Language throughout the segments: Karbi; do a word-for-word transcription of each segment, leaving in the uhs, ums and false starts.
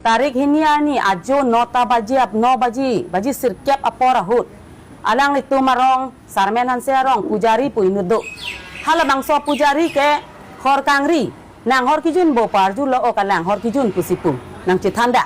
Tarik hini arni ajo nota baji ap no baji, baji sirkep apor ahut, alanglitum arong, Sarmen Hanse arong, pujari pu inut do. Halabangso pujari ke hor kangri, nang hor kijun bo pu arjulo, o kalang hor kijun pusi pu nangchethanda.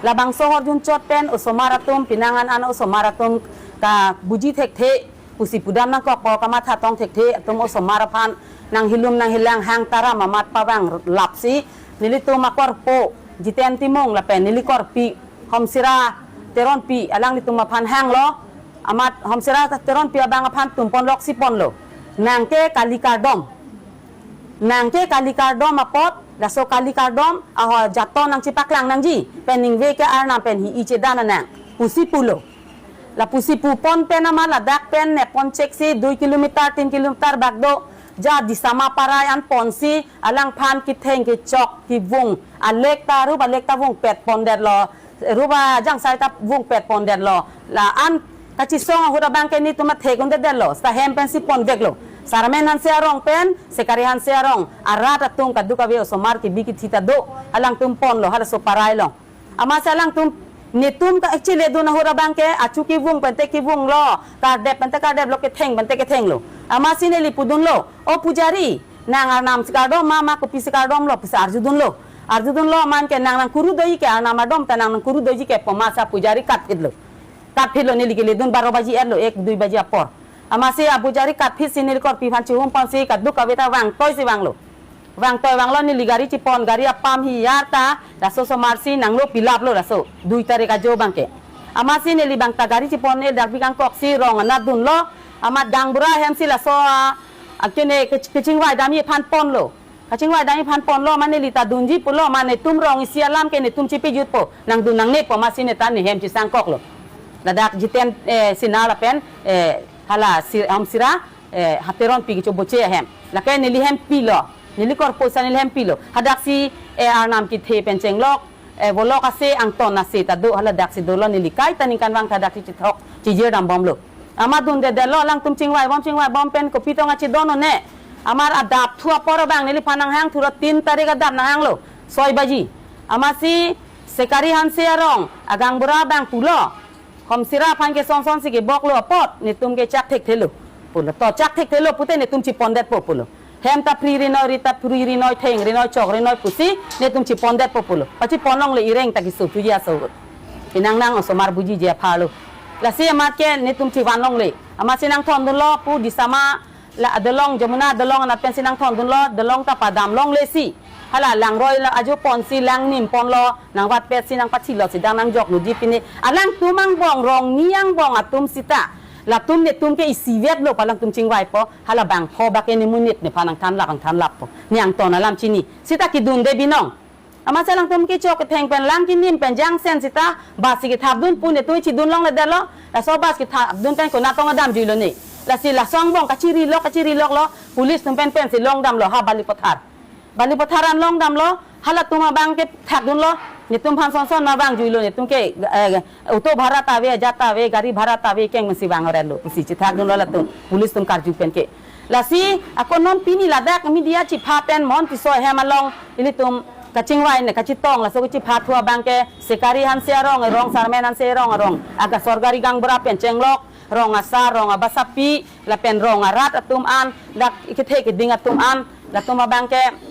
Labangso horjun chot pen osomar atum, pinangan an osomar atum kabuji thekthe pusi pudam nangkokpo, kamatha tong thekthe atum osomar aphan nanghilum nanghilang hang taram amat pavang lapsi, nelitum akorpo Jiten Timung lapen neli korpi Homsira Teronpi, alanglitum aphan hanglo, amat Homsira Teronpi abang aphan tumpon loksi ponlo. Nang ke kali kardom. Nang ke kali kardom apot, laso kali kardom aho jaton nangchipaklang nangji, pen ningve ke arnam pen hi-i chedan nang, pusi pulo. Lapusi pupon pen amat ladak pen nepon cheksi dui kilometer, tin kilometer bak do, ja Disama Parai an ponsi, alangphan ketheng kechok kevung alek ta rup alek ta vungpet pondetlo, rup ajangsai ta vungpet pondetlo. La-an kachisong ahut abang ke netum athek undetdetlo, seta hem pensi pondetlo. Sarmen Hanse arong pen, Sekari Hanse arong, arat atum kadokave osomar kebi kethi ta do, alangtum ponlo halaso Parai along. Amatsi alangtum, netum ka actually dun ahut abang ke achu kevung pente kevunglo, kardep pente kardeplo, ketheng pente kethenglo. Amatsi neli pudunlo, o pujari, nang arnam si kardom ma, ma kopisi kardomlo pusi arjudunlo. Arjudunlo amat ke nang nangkuru doji ke, arnam adom ta nang nangkuru doji ke pu amatsi apujari katphitlo. Katphitlo, neli keledun baro baji erlo, ek dui baji apor. Amatsi apujari katphitsi neli korpi aphan chihum ponsi kadokave ta vangtoisi vanglo. Vangtoi vanglo, neli gari chipon, gari apam hi yar ta, laso osomar si nanglo pilaplo laso, dui tarik ajo abang ke. Amatsi neli abang ta gari chipon, neli dak bikangkoksi rong anat dunlo, amat gaonbura ahemsi laso, ah, akene kech-, kechingvai damji aphan ponlo. Kachingvai damji aphan ponlo, amat neli ta dunji pulo, amat netum rong isi alam ke netum chipejutpo, nangdun nangne pu amatsi neta nehem chisangkoklo. Ladak Jiten, eh, Sinha lapen, eh, hala si-, Homsira, eh, ha Teronpi kecho boche ahem. Lake neli hem pilo. Neli korpo seta neli hem pilo. Hadaksi, eh, arnam kethe pen chenglok, eh, volok ase, angton ase ta do, haladaksi dolo, neli kaita ningkanvang ta daksi chethok chijir dambomlo. Amat dundedetlo, alangtum chingvaibom, chingvaibom pen kopi tong achidon one. Amat adap thu apor abang neliphan nanghang thuro, tin tarik adap nanghanglo, soi baji. Amatsi Sekari Hanse arong agaonbura abang pulo, Homsira aphan ke son sonsi keboklo apot, netum ke chak thekthelo pulo. To chak thekthelo pute netum chipondetpo pulo. Hem ta phri rinoi, ri ta phri rinoi, theng rinoi, chok rinoi pusi netum chipondetpo pulo. Pachipon longle, ireng ta keso thuji aso. Inang nang osomar bujiji apharlo. Lasi amat ke netum chivan longle. Amatsi nangthondunlo pu Disama la adolong, Jamuna adolong anat pensi nangthondunlo, dolong ta padam longlesi. Hala langroi la ajo ponsi lang nim ponlo, nangvatpetsi nangpathilo, sidang nangjokloji pine. Alangtum angbong, rong ni angbong atum seta, latum netum ke isivetlo pu alangtum chingvaipo, halabang pho bak ke ne monit nephan nangthanlap, nangthanlappo. Ne angton alam chini. Seta kedunde binong. Amatsi alangtum kecho ketheng pen lang kenim pen jangsen seta bus si kethapdun pu netum chidun longledetlo. Laso bus kethapdun pen konat tong damjuilo ne. Lasi laso angbong kachirilok, kachiriloklo, police atum pen pensi longdamlo ha Balipathar. Balipathar an longdamlo, halatum abang ke thakdunlo, netum aphan son son ma vangjuilo, netum ke, eh, auto bhara ta ave, ajat ta ave, gari bhara ta ave, keng pensi vang orelo, pusi chethakdunlo latum, police atum karju pen ke. Lasi ako non pini ladak media chipha pen Mohon Tisso ahem along ilitum kachingvai ne kachetong, laso kachipha thu abang ke Sekari Hanse arong, rong Sarmen Hanse arong, arong aga sorkari gaonbura pen chenglok, rong asar, rong abasapi, lapen rong arat atum an, dak kethe keding atum an, latum abang ke,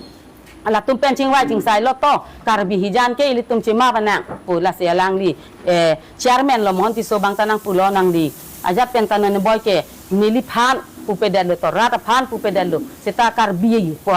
latum pen chingvai chingsailo to, Karbi hijan ke ilitum chemap nang pu, lasi alangli, eh, chairman lo Mohon Tisso abang ta nangpulo nangli. Ajat pen ta non boi ke neliphan pupedetlo to, rat aphan pupedetlo. Seta Karbi pu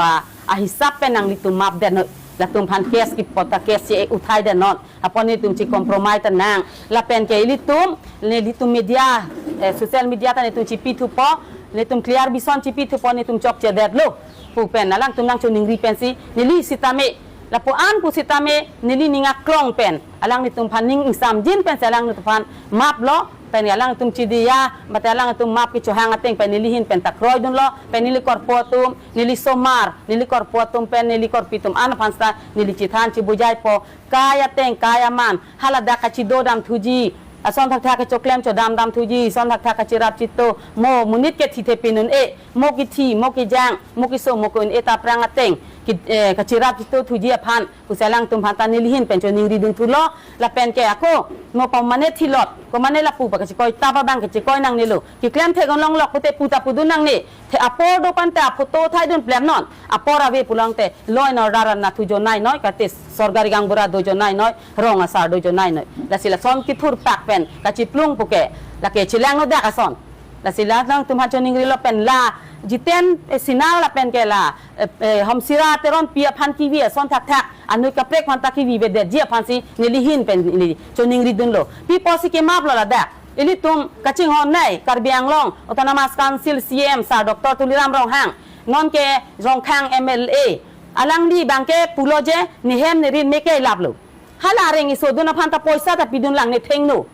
ahisap pen nanglitum mapdetnon. Latum aphan case kepo ta case che-uthaidet non. Apot netum che-compromise ta nang. Lapen ke ilitum, nelitum media, eh, social media ta netum chepithupo, netum clear bison chepithupo, netum chokchedetlo pu pen alangtum nangchoningri pensi, neli sitame, lapu-an pu sitame, neli ning aklong pen, alanglitum aphan ning ingsamjin pensi alanglitum aphan maplo, pen alangtum chidiya, mate alangtum map kechohang ateng pen neli ahin pen ta kroidunlo, pen neli korpo atum, neli somar, neli korpo atum pen, neli korpi atum an aphan seta, neli chethan chebujaipo, kai ateng, kai aman, haladak kachido damthuji, ason thakthak kachoklem chodam damthuji, ason thakthak kachirap chito, mo monit ke thithe pinun-e, mo kethi, mo kejang, mo keso, mo ke-un-e ta aphrang ateng, ki, eh, kachirap chito thuji aphan pusi alangtum aphan ta neli ahin pen choningri dun thulo. Lapen ke ako, ngo komane thilot, komane lapu pa kachikoi ta pa bang kachikoi nangnelo. Keklem thek-ong longlok pute pu ta pudun nangne. The apor do pante aphoto thai dun plem non. Apor ave pulote law and order anatthu jo nai noi, kate sorkari gaonbura do jo nai noi, rong asar do jo nai noi. Lasi lason kithur pak pen kachiplung puke, lake chelang lo dak ason. Lasi la alangtum aphan choningrilo pen la Jiten, eh, Sina lapen ke la, eh, eh, Homsira Teronpi aphan kevi ason thakthak, anut kaprek aphan ta kevi avedetji aphansi neli ahin pen neli choningri dunlo. Pi apotsi kemap lo ladak? Ilitum kachinghon nai, Karbi Anglong Autonomous Council C E M sir Doctor Tuliram Ronghang, non ke Rongkhang M L A, alangli abang ke pulo je, ne hem ne rin me kelap lo. Hala areng iso dun aphan ta poisa ta pidun lang ne thengno.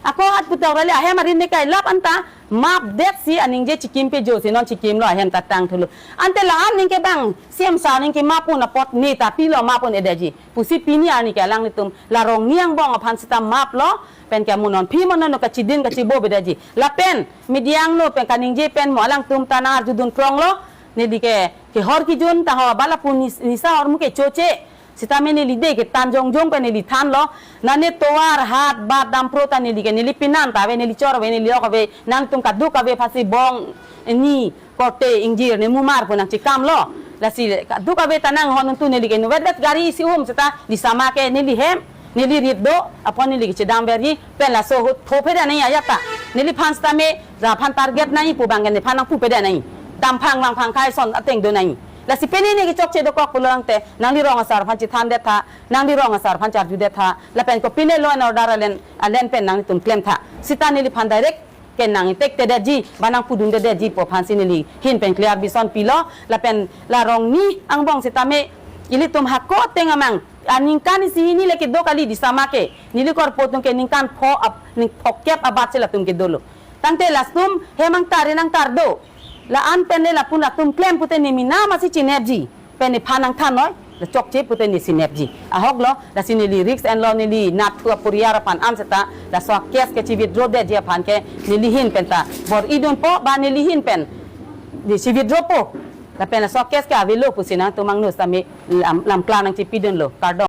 Ako hat putok rali ahem arin ne kelap anta map detsi aningje chikim pejo si non chikim lo, ahem ta tang thulo. Ante la-an aning ke bang C M sir aning ke map un apot ne ta pilo, map un-edetji pusi pini arni ke alanglitum la Rongni angbong aphan sita map lo, pen ke mo non phi mo non kachidin kachibo avedetji. Lapen media angno pen kaningje pen mo alangtum ta nang-arju dun prong lo, neli ke kehor kijun ta ho bala pu nis-, nisa ahormu kechoche. Sitame neli de ketan jongjong pen neli thanlo. Nane tovar hat bat dampro ta neli ke neli penan ta ave, neli chor ave, neli ok ave, nangtum kaduk ave aphansi bong, ni korte ingjir ne mumar pu nangchekam lo. Lasi kaduk ave ta nanghon untu neli ke nuvet vet gari isi um seta disama ke neli hem, neli rit do, apot neli kechedam verji, pen laso ahut tho phedet nangji ajat ta. Neliphan sitame, laphan target nangji pu abang ke nephan nangpu pedet nangji. Damphang vangphang kai ason ateng do nangji. Lasi pini ne kechokche dokok pulote, nangli rong asar aphan chethan det tha, nangli rong asar aphan charju det tha, lapen kopine law and order alen, alen pen nangtum klem tha. Sita neliphan direct ke nang tek tedetji, ba nangpudun tedetji pu aphansi neli ahin pen clear bison pilo, lapen la Rongni angbong sitame, ilitum hako ateng amang, aningkan isi hini le kedo kali disama ke, neli korpo atum ke ningkan pho ap-, ning phokep abat si latum kedolo. Tangte latum hem angtar ri nangtar do. La-an pen le lapu latum klem pute ne mina masi chinepji. Pen nephan nangthan noi, la chokche pute ne sinepji. Ahok lo, lasi neli risk enlo, neli natthu aporiar aphan an seta, laso case ke chi withdraw detji aphan ke, neli ahin pen ta bor-i dunpo, ba neli ahin pen, di chi withdraw po. Lapen laso case ke avelo pusi nangtum angno sitame lam, lam klar nangchepi dunlo. Kardom.